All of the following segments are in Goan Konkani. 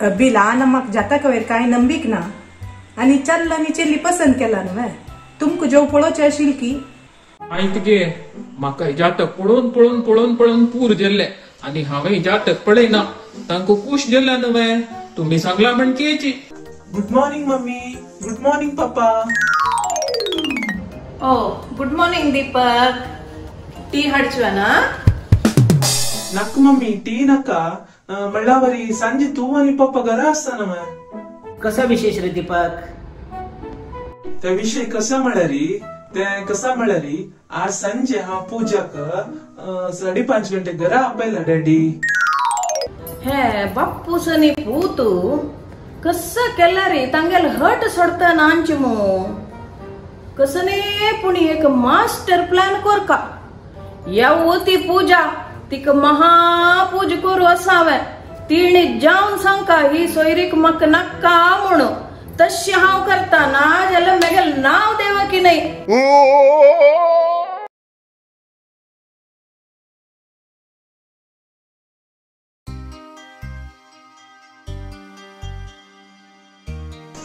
अभी लहान अम्माक जातक वयर कांय नंबीक ना आनी चल्ल आनी चेल्ली पसंत केला न्हय. तुमकां जेव पळोवचें आशिल्लें की आयत गे म्हाका जातक पळोवन पळोवन पळोवन पळोवन पूर जेल्ले आनी हांवें जातक पळयना तांकां खूश जेल्ला न्हय. तुमी सांगला म्हण कियेची. Good morning mummy. Good morning papa. Oh good morning Deepak. Tea हाडचो ना? नाका मम्मी टी नाका. म्हणल्यावरी सांजे तूं आनी पप्पा घरा आसता न्हय. कसा विशेष रे दीपक? ते विषय कसा म्हळ्यारी ते कसा म्हळ्यारी आज सांजे हांव पूजाक 5:30 गंटे घरा आपयला डॅडी. हे बाप्पूस आनी पूत कसं केला रे तांगेल हट सोडता नांच मू कसने पुणी एक मास्टर प्लॅन कोरका. येवू ती पूजा तिका महापूज करू असावे तिणे जावन सांगका ही सोयरीक म्हाका नाका म्हणून. तशी हांव करता ना जाल्यार मेगेल नांव देवा की नाही.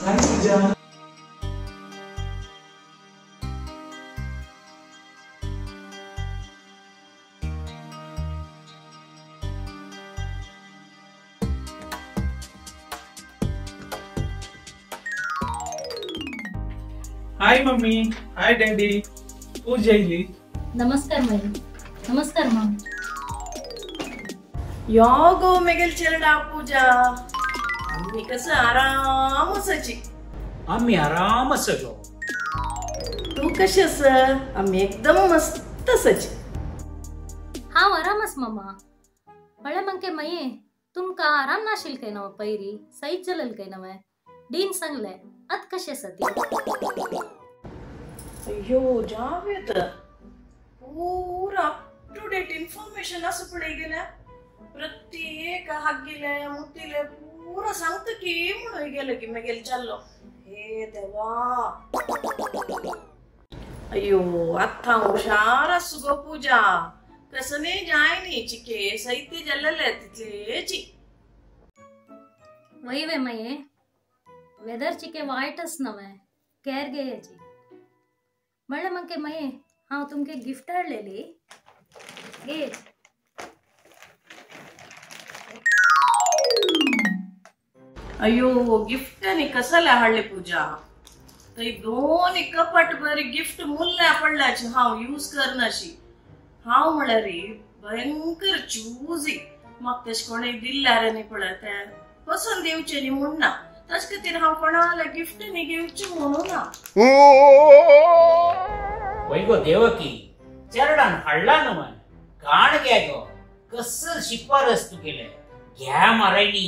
Hi Pooja. Hi mummy. Hi daddy. Pooja येयली. नमस्कार माई. नमस्कार माम. यो गो मेगेल चेरडा पूजा. आम्ही कसं आराम असायची. आम्ही आराम असायचो. तू कशी अस? आम्ही एकदम मस्त असायची. हांव आराम आस मामा. म्हळ्यार मंके माये तुमकां आराम नाशिल काय नव पैरी सहीत जालेल काय नवें डीन सांगले आत कशें आसा ती. अय्यो जावेत पूरा अप टू डेट इन्फॉर्मेशन असं पळय गेल्या. प्रत्येक हागीले मुतीले पूरा सांगता की म्हणून गेले की मेगेल चाललो. हे देवा. अय्यो आतां हुशार आसू गो पूजा. कसने जाय न्ही चिके सैती जाल्लेले तितलेची. वय वे माये वेदर चिके वायटच नवें केअर घेयाची. म्हणलें मंके माये हांव तुमके गिफ्ट हाडलेली घे. अय्यो गिफ्ट आनी कसले हाडले पूजा. थंय दोन कपाट बरी गिफ्ट मुल्ल्या पडल्याची हांव यूज करनाशी. हांव म्हळ्यार भयंकर चूजी. म्हाका तशें कोणें दिल्यार न्ही पळय तें पसंत येवचें न्ही म्हूण ना. तशें खातीर हांव कोणाले गिफ्ट न्ही घेवचें म्हणून ना. वय गो देवकी चेरडान हाडला न्हय काण घे गो कसं शिफारस तुगेले घ्या मारायनी.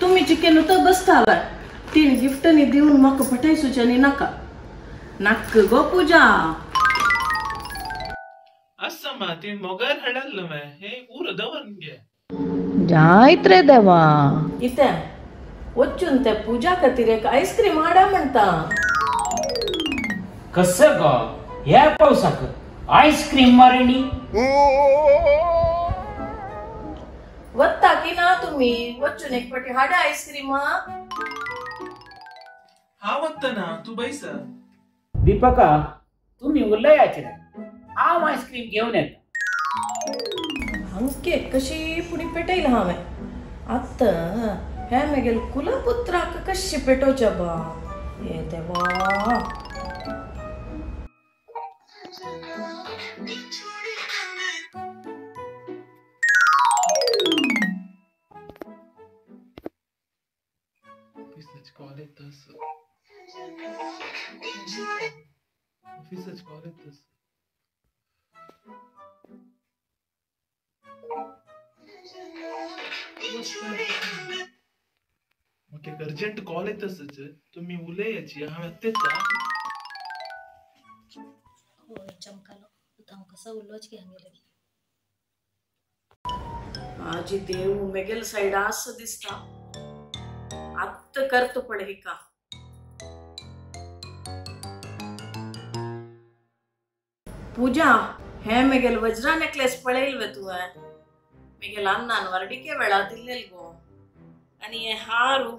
तुम्ही चिकेन तर बसतावे तीन गिफ्ट न्ही दिवन म्हाका पटयसूचें न्ही. नाका नाका गो पूजा. आसा मा तीण मोगार हाडल न्हय हे उर दवर घे. जायत रे देवा. इतें वचून ते पूजा खातीर एक आयस्क्रीम हाडा म्हणटा. कसं गो ह्या पावसाक आयस्क्रीम मारणी? वत्ता की ना तुम्ही वचून एक पटी हाडा आयस्क्रीम. हांव वत्ता ना तूं बैस. दीपका तुम्ही उलयाचे रे हांव आयस्क्रीम घेवन येता. अंके कशी पुणी पेटयला हांवें. आतां हे मेगेल कुलपुत्राक कशी पेटोवचें बा. हे देवा. ऑफिसाची कॉल येत आसा. ऑफिसाची कॉल येत आसा. म्हाका एक अर्जंट कॉल येत आसाच. तुमी उलयाची हांव येता. होय चमकालो हांव कसो उलोवच की हांगेले. आजी देव मेगेल सायड आसा दिसता. आत्त करतो पळय हिका. पूजा हे मेगेल वज्रा नेकलेस पळयल वे तुवें? मेगेल अन्नान वर्डिके वेळा दिल्लेल गो. आनी हे हारू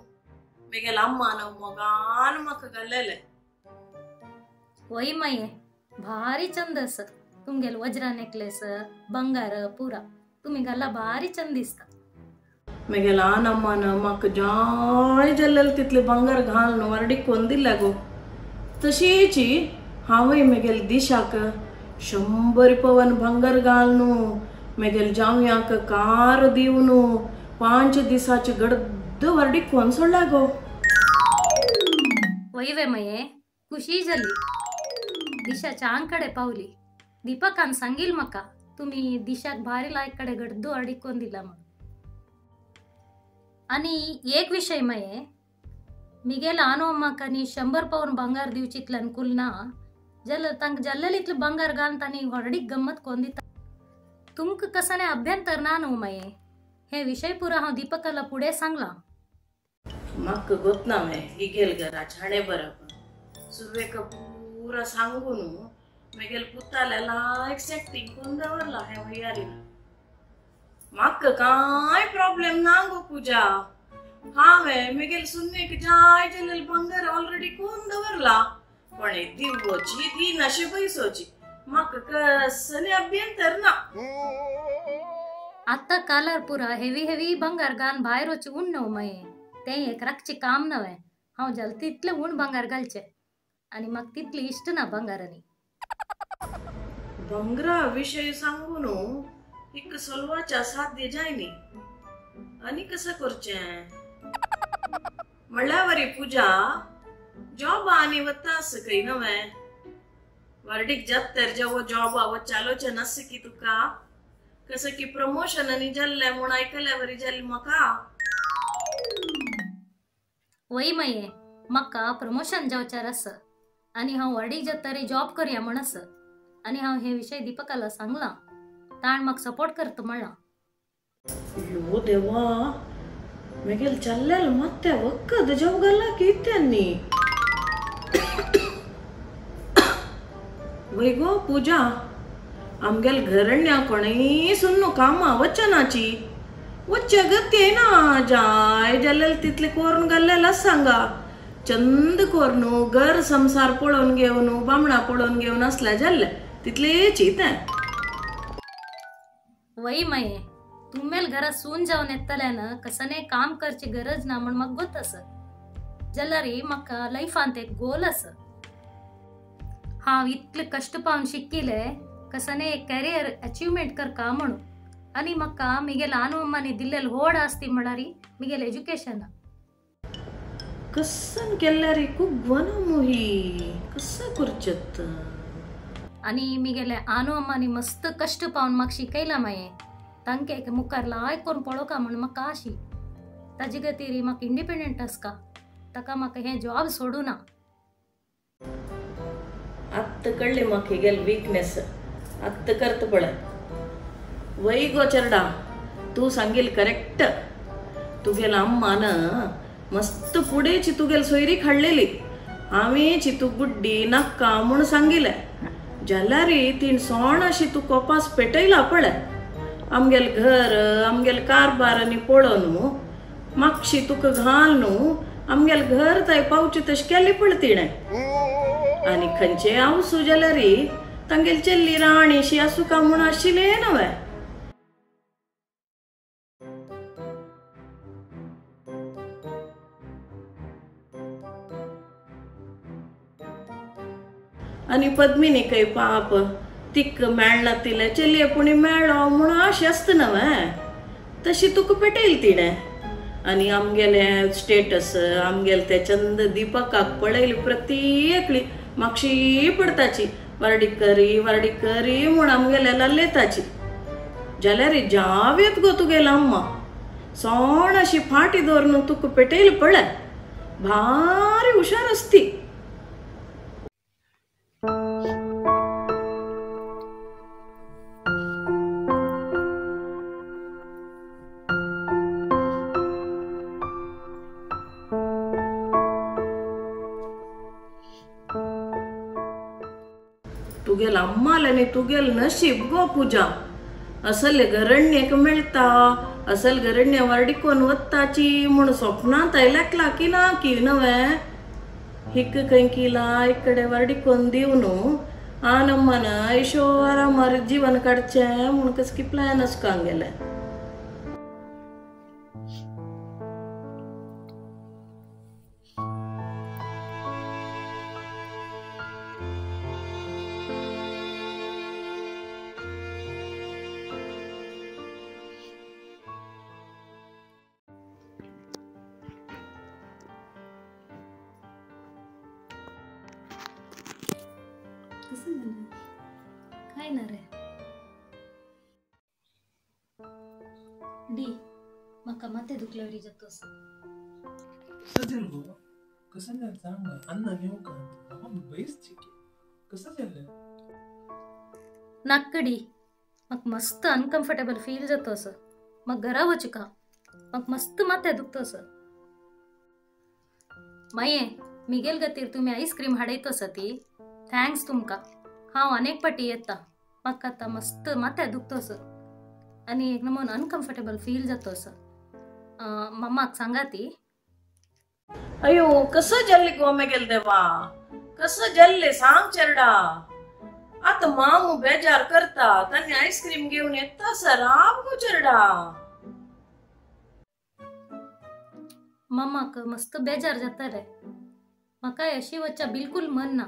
मेगेल अम्मान मोगान म्हाका घाल्लेले. वय माये भारी चंद आसा तुमगेल वज्रा नेकलेस बंगार पुरा तुमी घाला भारी चंद दिसता. मेगेल आनम्मान म्हाका जाय जाल्लेले तितले बंगार घालून वरडीक कोन दिल्ले गो. तशीच हांवूय मेगेल दिशाक 100 पवन भांगर घालून मेगेल जावयाक कार दिवन 5 दिसाचे गडद वरडीक कोन सोडला गो. वय वे मये खुशी जाली दिशाच्या आंकडे पावली. दीपकान सांगील म्हाका तुमी दिशाक भारी लायक कडे गड्डो अडिकोन दिला म्हणून. आनी एक विशय मये मिगेल आनो अम्माक आनी 100 पावन ಬಂಗಾರ दिवचितले अनुकूल ना जाल्यार तांकां जाल्लेले इतले ಬಂಗಾರ घालून तांणी व्हडीक गम्मत कोन दिता. तुमकां कसने अभ्यंतर ना न्हू मये हे विशय पुरा हांव दीपकाला फुडें सांगलां. म्हाका गोतना मे हिगेल घरा छाणे बरोबर सुरवेक पुरा सांगून मेगेल पुताले लायक सेक्टिंग करून दवरला हें वयारीन. म्हाका कांय प्रॉब्लेम ना गो पूजा. हांवें मेगेल सुन्नेक जाय जाल्लेले भांगर ऑलरेडी कोन दवरला. पण दिवची दी नाशे पयसोची म्हाका कसलें अभ्यंतर ना. आतां कालार पुरा हेवी हेवी भांगर घालून भायर वचूं उण न्हू मये तें एक रातचें काम नवें. हांव जालें तितलें उण भांगर घालचें आनी म्हाका तितली इश्ट ना भांगरांनी. भांगरा विशय सांगून एक सोलवाच्या साध्य जायनी आनी कसं करचें म्हणल्यार वरी पूजा जॉबा आनी वता आस खंय नवें वर्डीक जात्तर जेवो जॉबा वचालोचें नासता की तुका कसं की प्रमोशन आनी जाल्लें म्हूण आयकल्या वरी जालें म्हाका. वय मये म्हाका प्रमोशन जावचार आसा आनी हांव वर्डीक जातरी जॉब करया म्हण आसा आनी हांव हे विशय दीपकाला सांगलां ताण म्हाका सपोर्ट करता म्हणलां. यो देवा मेगेल चल्लेल मात्या वक्कद जॉब घाला कित्यांनी. वय गो पूजा आमगेल घरण्या कोणेय सुन्नू कामां वचनाची वच्च्या गती ना जाय जाल्लेले तितले कोरून घाल्लेले आसा हांगा चंद कोरून घर संसार पळोवन घेवन बामणा पळोवन घेवन आसल्या जाल्ले तितलेच तें. वय मये तुमेल घरा सून जावन येतल्यान कसने काम करची गरज ना म्हण म्हाका गोत आसा जाल्यार म्हाका लायफांत एक गोल आसा. हांव इतले कश्ट पावन शिकिले कसने एक करियर अचिवमेंट करका म्हणून आनी म्हाका मिगेल आनो अम्मानी दिल्लेल व्हड आसती म्हळ्यार मिगेल एज्युकेशन. कसन केल्यार कुग्वना मुही कसं करचेत. आनी मिगेले आनो अम्मानी मस्त कश्ट पावन म्हाका शिकयला माये तांकां एक मुखार लायक कोण पळोवका म्हण म्हाका आशी ताजे खातीर म्हाका इंडिपेंडंट आसका ताका म्हाका हें जॉब सोडूं ना. आत्त कळ्ळी म्हाका हिगेल विकनेस आत्त करता पळय. वय गो चेरडा तूं सांगील करेक्ट. तुगेल अम्मान मस्त फुडेंची तुगेल सोयरीक हाडलेली हांवें चितू गुड्डी नाक्का म्हूण सांगिलें जाल्यार तिणें सोण अशी तूं कोपास पेटयला पळय. आमगेल घर आमगेल कारभार आनी पळोवन मागशी तुका घाल न्हू आमगेल घर थंय पावचें तशें केलें पळय तिणें. आनी खंयचें आवसू जाल्यार तांगेली चेल्ली राणीशी आसूं काय म्हूण आशिल्लें नवें. आनी पद्मिनी खंय पाप तिक मेळना तिले चलये पुणी मेळ्ळो म्हूण आश आसता नवें तशी तुका पेटयली तिणें. आनी आमगेलें स्टेटस आमगेलें तें चंद दीपकाक पळयली प्रत्येकली मागशी पडताची वार्डीक करी वार्डीक करी म्हूण आमगेल्या लालेताची जाल्यार जावेत गो तुगेली अम्मा सोण अशी फाटी दवरून तुका पेटयली पळय भारी हुशार आसती. तुगेल अम्माल आनी तुगेल नशीब गो पूजा असले घरण्येक मेळटा असल गरण्य वार्डिकोन वत्ताची म्हूण स्वप्नांत आयल्याकला की ना की नवे हिक खंय इकडे वार्डिकोन दिवन आनम्मान ऐशो आरामार जीवन काडचें म्हूण कसकी प्लॅन आसका गेलें. कसं झालं काय ना रे डी म्हाका माते दुखल्यावरी जातोस. कसं झालं गो? कसं झालं सांग. अण्णा नेऊ का बैस चिके कसं झालं? नाक्कडी मग मस्त अनकम्फर्टेबल फील जातो असं. मग घरा वचू का मग मस्त माते दुखतो असं. माये मिगेल गतीर तुम्ही आईस्क्रीम हाडयतो ती thanks तुमका. हांव अनेक पाटी येता म्हाका आतां मस्त माथ्या दुखतो असो आनी एक नमून अनकम्फर्टेबल फील जातो असो. मम्माक सांगा ती. अयो कसं जाल्लें गो मेगेल देवा, कसं जाल्लें सांग चेरडा. आतां मामू बेजार करता तांणी आईस्क्रीम घेवन येता सर राब गो चेरडा. मम्माक मस्त बेजार जाता रे. म्हाका अशी वच्चा बिलकुल मन ना.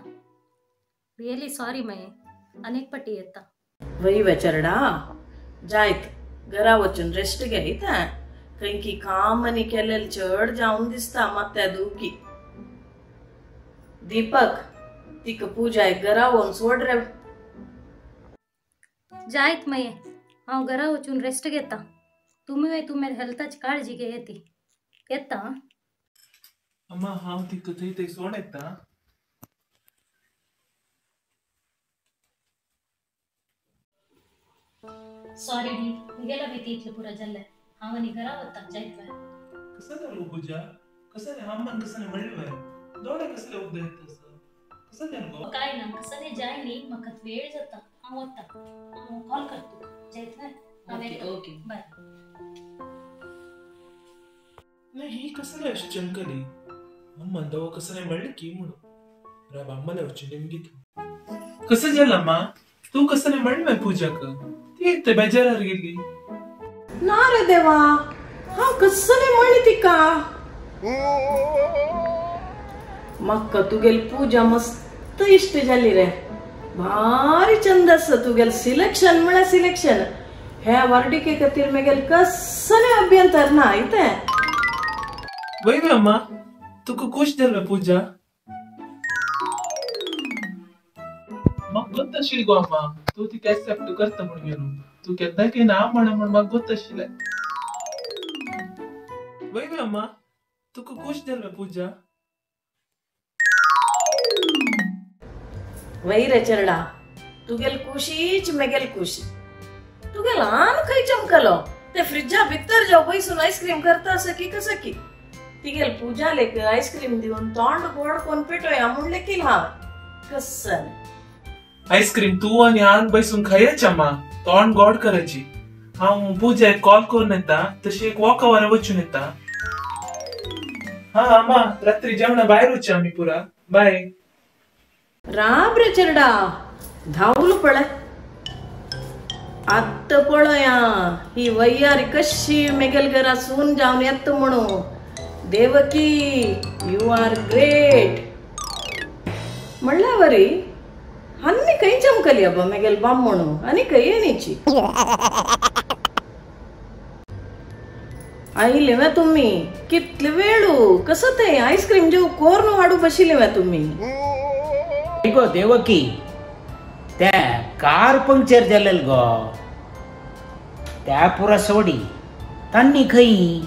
रियली सॉरी माये अनेक पाटी येता. वही वेचरडा जायत घरा वचून रेस्ट घेयत. खंय की काम आनी केलेले चड जावन दिसता मात्या दुखी. दीपक तिका पूजा घरा वचून सोड रे. जायत माये हांव घरा वचून रेस्ट घेता. तुमी तुमी हेल्थाची काळजी घेयती येता. अम्मा हांव तिका थंय थंय सोड येता. सॉरी डी मिगेला भीती इतलें पुरो जाल्लें. हांव आनी घरा वता जायत. कसं जालें पूजा? कसं रे अम्मान कसं म्हणलें दोळे कसले उगडे कसं जालें गो? काय ना कसं नाही जाय न्ही म्हाका वेळ जाता. हांव वता. हांव कॉल करता तुका जायत. Okay okay bye. नाही ही कसं अशी चमकली अम्मान दवा कसं नाही म्हणलं की म्हणून राब अम्माला वचून नेमकी कसं जालें अम्मा? तू कसं नाही म्हणलं पूजाक ती ते बेजारार गेली. ना रे देवा हांव कसं नाही म्हणली तिका. म्हाका तुगेली पूजा मस्त इश्ट जाली रे. भारी चंद आसा तुगेल सिलेक्शन म्हळ्यार सिलेक्शन. हे वार्डिके खातीर मेगेल कसलें अभ्यंतर ना इतें. वय अम्मा तुका खुश जालें पूजा? म्हाका गोत आशिल्ली गो अम्मा तूं तिका एक्सेप्ट करता म्हूण घेवन. तूं केन्ना काय ना म्हण म्हूण म्हाका गोत आशिल्लें. वय अम्मा तुका खुश जालें पूजा? वय रे चेरडा तुगेल खुशीच मेगेल खुशी. तुगेल आन खंय चमकलो ते फ्रिजा भितर जाव बैसून आईस्क्रीम करता सकी कसं की तिगेल पूजा लेक आईस्क्रीम दिवन तोंड गोड कोण पेटोया म्हूण लेकील हांव कसं. आईस्क्रीम तू आनी आन बैसून खायची अम्मा तोंड गोड करायची. हांव पूजा एक कॉल करून येता तशी एक वॉकावर वचून येता. हा अम्मा रात्री जेवणा भायर वचया आमी पुरा. बाय. राब रे चेरडा धांवल पळय आत्तां पळया ही वैयारी कशी मेगेल घरा सून जावन येता म्हणून. देवकी you are great म्हणल्या वरी आनी खंय चमकली अब्बा मेगेल बाम म्हणून आनी खंय येण्याची. आयले वे तुमी कितले वेळू कसं ते आईस्क्रीम जेव कोर्न हाडू बशिल्ले वे तुमी. गो देवकी ते कार पंक्चर जालेल गो त्या पुरा सोडी तांणी खंय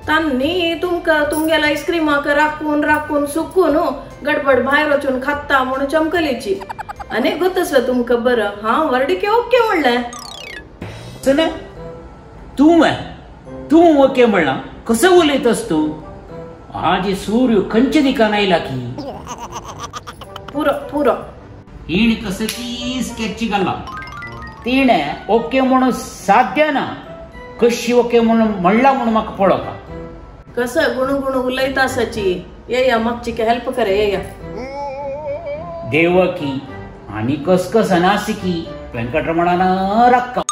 तांणी तुमकां तुमगेल्या आईस्क्रीमाक राखून राखून सुकून गडबड भायर वचून खाता म्हणून चमकलीची. आनी गोतस तुमकां बरं हांव वर्डिके ओके म्हणलें. ना तूं तूं ओके म्हणला कसं उलयतस तूं? आज सूर्य खंयच्या दिकान आयला की पुरो पुरो हिण कसं की स्केच घाला. तिणें ओके म्हणून साध्य ना कशी ओके म्हणून म्हणला म्हणून म्हाका पळोवका कसं गुणू गुणू उलयता सची येया म्हाका हेल्प करे येया देवकी आनी कसकस अनासिकी वेंकटरमणान रक्कम.